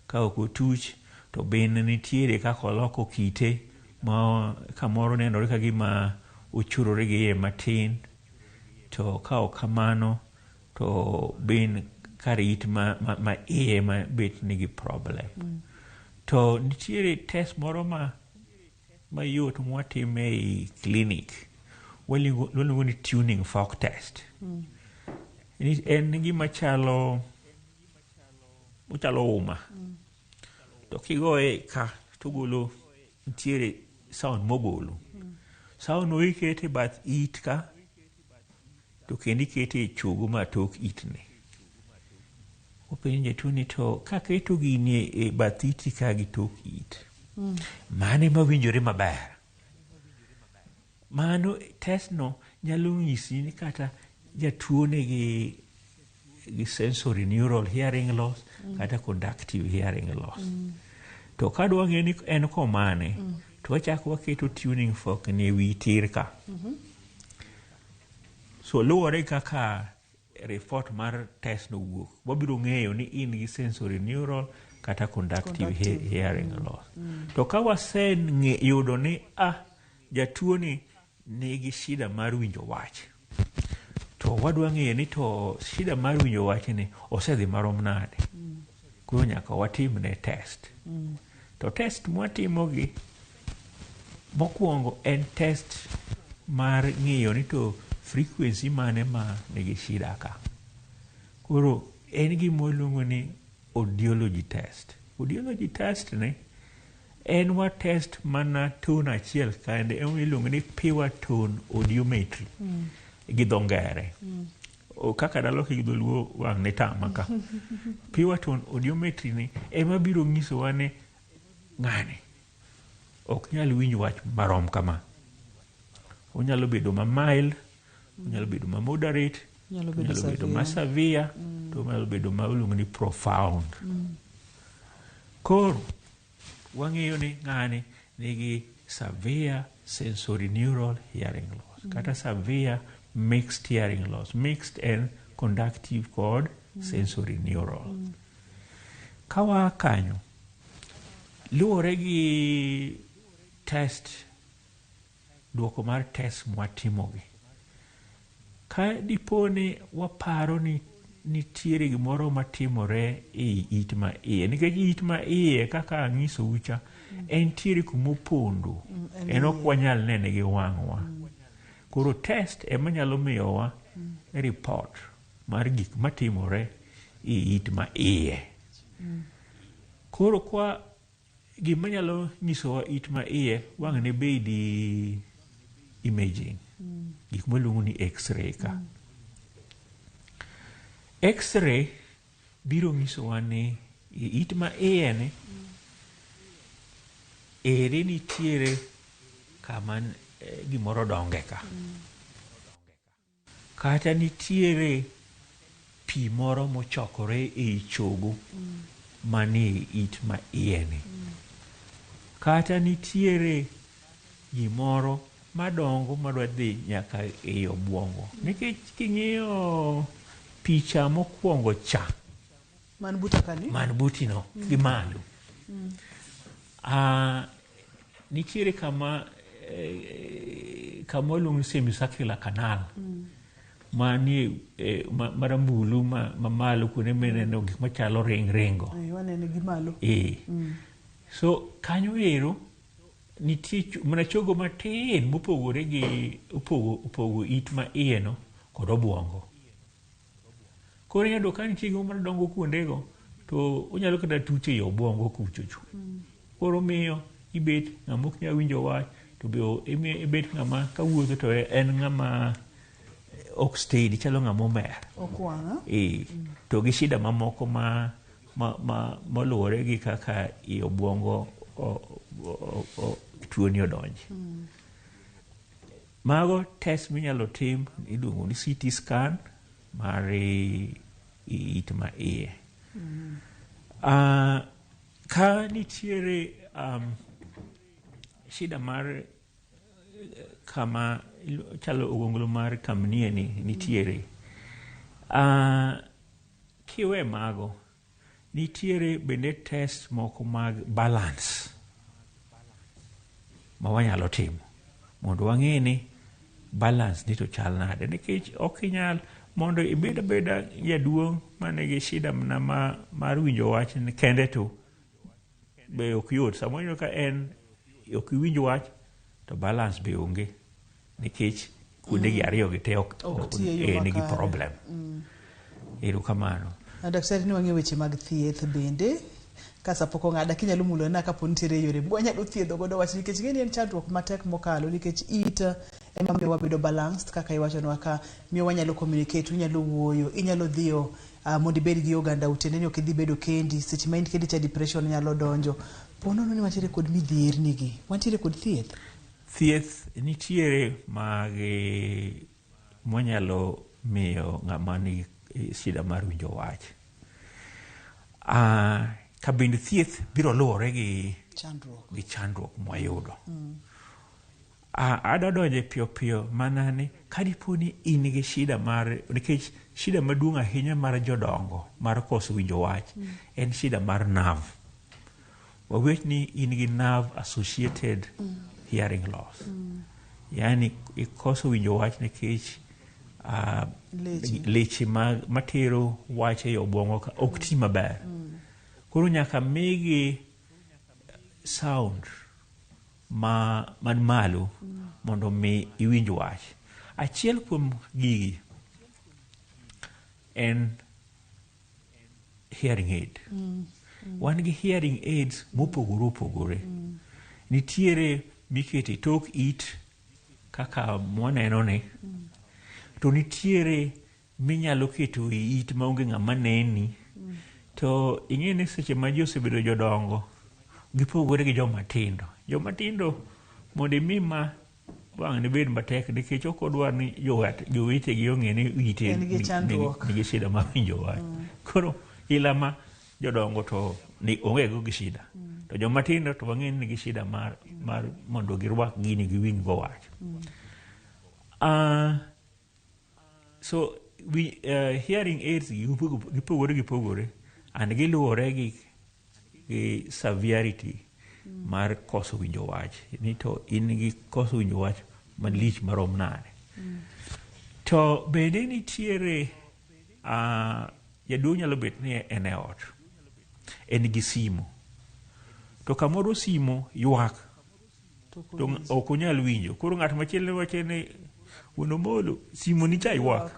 ka ok otuch to bin nitiere kaka oloko kite ma kamoro nenore ka gima ochurore gi iye matin, to ka ok kamano to bin kar it ma iye ma bet nigi problem. To nitiere test moro mayot mwatime ei clinic, waluongo ni tuning fork test. En gima chalo ochalo uma. To kigoye ka togolo nitiere sound mogolo. Sound no ikete bath it ka to kendo ikete e chogo ma tok itni. Openjo jatuo ni to kaketo gini e bath iti ka gi tok it, mane mawinjore maber? Mano test no nyalo nyisi ni kata jatuo nigi gi sensory neural hearing loss kata conductive hearing loss. To kadwa ng'e ni en komane, to wachako waketo tuning fork ni ewi tir ka. So luwore kaka report mar test no wuok, wabiro ng'eyo ni in gi sensory neural kata conductive hearing loss. To ka waseyudo ni jatuo ni nigi shida mar winjo wach, To wadwa ng'eyo ni to shida mar winjo wachni osedhi marom nade. Koro nyaka watimne test. To test mwatimogi mokwongo en test mar ng'iyo ni to frequency mane ma nigi shida ka. Koro en gima waluongo ni audiology test. Audiology test ni en wa test mana tone achiel kende ema iluongo ni pure tone audiometry gi dho ngere. O, kaka daloke gi dholuo wang' ne tama ka. Pure tone audiometry ni ema biro nyisowa ni ng'ani ok nyal winj wach marom kama. Onyalo bedo ma mild, onyalo bedo ma moderate, Nyalo bedo onyalo bedo ma severe. severe, to onyalo bedo ma iluongo ni profound. Koro wang'eyo ni ng'ani nigi severe sensorineural hearing loss kata severe mixed hearing loss. Mixed en conductive kod sensorineural. Ka waa kanyo, luwore gi test, duoko mar test mwatimogi. Ka dipo ni waparo ni nitiere gimoro matimore ei it ma iye, nikech it ma iye kaka anyisou cha, entiere kumopondo, En en ok iye. wanyal nene gi wang'wa. Koro test ema nyalo miyowa report mar gik matimore e it ma iye. Koro kwa gima nyalo nyisowa it ma iye wang' ne bedi imaging, gik mwaluongo ni x-ray ka. X-ray biro nyisowa ni e it ma iye ni ere nitiere kama gimoro donge ka. Kata nitiere pi moro mochokore ei chogo manie it ma iye ni. Kata nitiere gimoro madongo madwa dhi nyaka ei obwongo. Nikech king'iyo picha mokwongo cha Man buta kani? man butino gi malo. Nitiere kama kama waluongo ni semicircular canal manie marambulu mamalo kuonde mineno gik machalo ring ringo. Wanene gi malo. So kanyo ero nitie mana chogo matin mopogore gi opogo it ma iye no kod obwongo. Koro inyalo yudo ka nitie gimoro madongo kuondego to onyalo kata tuch ei obwongo kuchocho. Koro miyo ibet ng'ama ok nyal winjo wach to be ibet ng'ama kawuotho to en ng'ama ok steady, chalo ng'ama omer. Okwang'. To gi shida mamoko ma moluwore gi kaka i obwongo tuoni odonje. Mago test minyalo tim iluongo ni CT scan mar it ma iye. Ka nitiere shida mar kama chalo ogonglo mar kamnie ni nitiere. Kiwe mago, nitiere bende test moko mag balance ma wanyalo timo mondo wang'e ni balance ni to chal nade, nikech ok inyal mondo ibed abeda jaduong' manigi shida mana mar winjo wach kende to be ok yot. Samoro iyudo ka en ok iwinj wach to balance be onge nikech kuonde gi ariyo gi te Ok ti e yo nigi makare. problem. Erokamano. Daktari, ni wang'e weche mag thieth bende ka sa pok ong'ada kinyalo mulo na kapo nitiere yore mwanyalo thiedho godo wach nikech ing'e ni en chandruok matek mokalo nikech it ema miyo wabedo balanced kaka iwachonwa ka miyo wanyalo communicate, inyalo wuoyo, inyalo dhiyo mondo ibed gi oganda tiende ni ok idhi bedo kendi seche ma in kendi cha depression nyalo donjo. Po nono ni wantiere kod midhierni gi, wantiere kod thieth? Thieth nitiere mag mwanyalo miyo ng'ama nigi shida mar winjo wach. Ka bende thieth biro luwore gi chandruok, gi chandruok mwayudo. Adwa donje piyo piyo mana ni kadipo ni in gi shida mar, nikech shida maduong' ahinya mar jodongo mar koso winjo wach en shida mar nerve. Wawach ni in gi nerve associated hearing loss. Yani ikoso winjo wach nikech Leche. Leche matero wach ei obwongo ka ok ti maber. Koro nyaka migi sound ma man malo mondo mi iwinj wach. Achiel kuom gigi en hearing aid. Wan gi hearing aids mopogore opogore. Nitiere mikete tok it kaka mwaneno ni. To nitiere minyalo keto e it maonge ng'ama neni. To ing'e ni seche ma ji osebedo jodongo, gipogore gi joma tindo. Joma tindo mondo imi ma wang' ne bed matek nikech ok odwar ni jowetegi ong'e ni ite En gi chandruok. Nigi shida mar winjo wach. Koro ila ma jodongo to ni onge go gi shida. To joma tindo to wang'e ni nigi shida mar mondo girwak gini giwinj go wach. So we, hearing aids gipogore gipogore and giluwore gi severity mar koso winjo wach ni to in gi koso winjo wach malich marom nade. To bende nitiere jaduong' nyalo bet ni en e ot, en gi simu, to kamoro simu ywak to ok onyal winjo. Koro ng'at machielo wacho ni wuon Omolo simu ni cha ywak.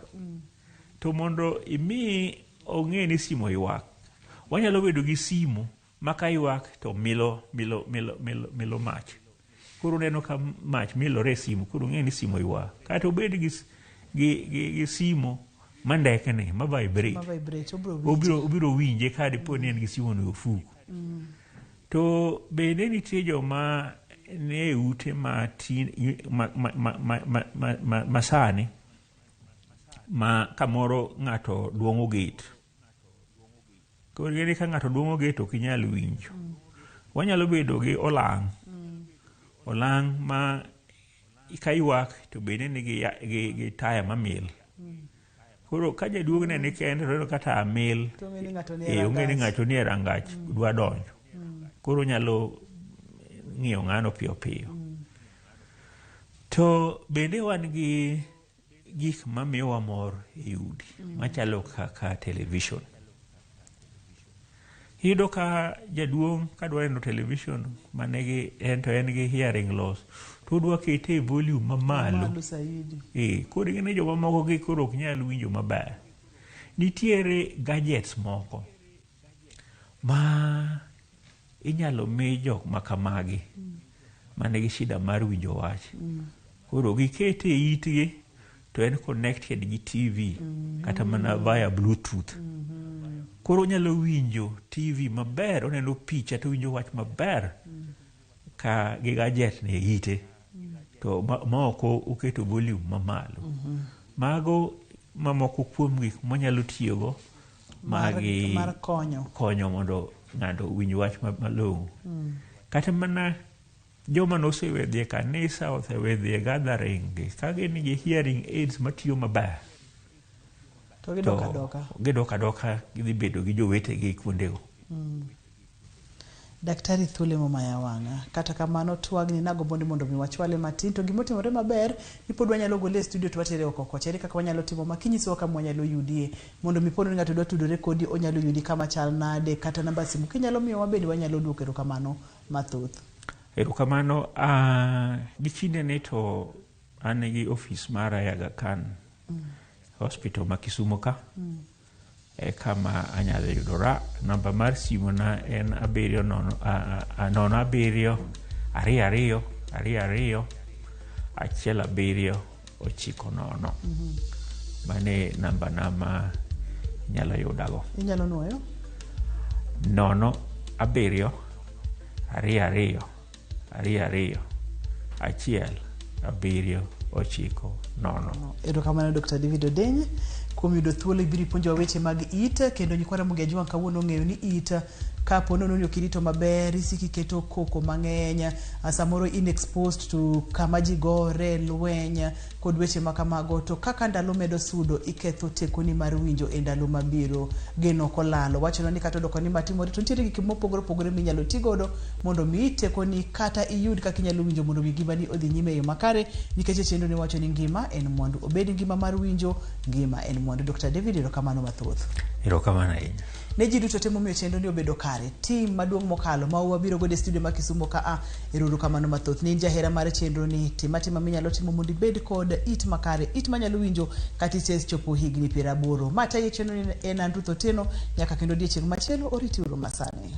To mondo imi ong'e ni simu ywak, wanyalo bedo gi simu ma ka ywak to milo milo milo milo milo mach. Koro oneno ka mach milore e simu, koro ong'e ni simu ywak. Kata obed gi simu mandekni, ma vibrate. Ma vibrate, obiro winje. Obiro winje ka dipo ni en gi simu no e ofuku. To bende nitie joma nie e ute ma tin, ma, ma, ma, ma, ma, ma, ma, ma sani ma kamoro ng'ato duong'o gate. Koro ing'e ni ka ng'ato duong'o gate ok inyal winjo. Wanyalo bedo gi olang'. Olang' ma ka ywak to bende nigi gi taya mamil. Koro ka jaduong' ne ni kende to oneno ka taya mil, To ong'e ni ng'ato ni e ong'e ni rangach. ng'ato ni e rangach dwa donjo. Koro onyalo ng'iyo ng'ano piyo piyo. To bende wan gi gik mamiyowa mor e udi machalo kaka television. Iyudo ka jaduong' kadwa neno television manigi en to en gi hearing loss to odwa kete e volume mamalo. Mamalo saidi. Koro ing'e ni joma moko gi koro ok nyal winjo maber. Nitiere gadgets moko ma inyalo mi jok makamagi manigi shida mar winjo wach. Koro gikete e itgi to en connected gi TV kata mana via Bluetooth. Koro onyalo winjo TV maber, oneno picha to owinjo wach maber ka gi gadget ni e ite. To ma ok oketo volume mamalo. Mago mamoko kuom gik mwanyalo tiyogo magi Mar konyo. konyo mondo ng'ato owinj wach malong'o. Kata mana joma nosewe dhi e kanisa, osewe dhi e gathering gi, ka gin gi hearing aids matiyo maber, To gidok adoka. Gidok adoka, gidhi bedo gi jowetegi kuondego. Daktari thuolo momaya wang'a. Kata kamano twagni nagombo ni mondo mi wachwale matin to gimotimore maber ni pod wanyalo gole e studio to watere oko kocha. Ere kaka wanyalo timo ma kinyisowa kama wanyalo yudie mondo mi pono ni ng'ato dwa tudore kodi onyalo yudi kama chal nade kata namba simu kinyalo miyowa bende wanyalo duoko erokamano mathoth. Erokamano. Gi kinde ni to an gi ofis mara e Aga Khan Hospital ma Kisumu ka. E kama anyalo yudora. Namba mar simu na en abiriyo nono, nono abiriyo, ariyo ariyo, ariyo ariyo, achiel abiriyo, ochiko nono. Mane namba na ma inyalo yudago. Inyalo nuoyo? 0 7 2 2 2 2 1 7 9 0. Erokamano Dr. David Odeny kuom yudo thuolo ibiro ipuonjowa weche mag it kendo nyikwa Ramogi Ajwang' kawuono ong'eyo ni it Kapo nono ni ok irito maber, isiko iketo koko mang'eny, samoro in exposed to kama ji gore, lweny kod weche ma kamago, to kaka ndalo medo sudo, iketho tekoni mar winjo e ndalo mabiro. Geno ok olal. Wachonwa ni kata odoko ni matimore, to nitiere gik mopogore opogore minyalo ti godo mondo mi tekoni kata iyud kaka inyalo winjo mondo mi ngimani odhi nyime e yo makare, nikech e chenro ni wacho ni ngima en mwandu. Obed ngima mar winjo, ngima en mwandu. Dr. David, erokamano mathoth. Erokamano ahinya. Ne ji duto te momiyo chenro ni obedo kare, tim maduong' mokalo ma wabiro godo e studio ma Kisumo ka a, ero kamano mathoth. Ne in jahera mar chenro ni, tim atima minyalo timo mondo ibed kod it makare, it manyalo winjo kata isechopo higni 80. Ma tayo chenro ni en an Ruth Otieno, nyaka kendo odiechieng' machielo oriti uru masani.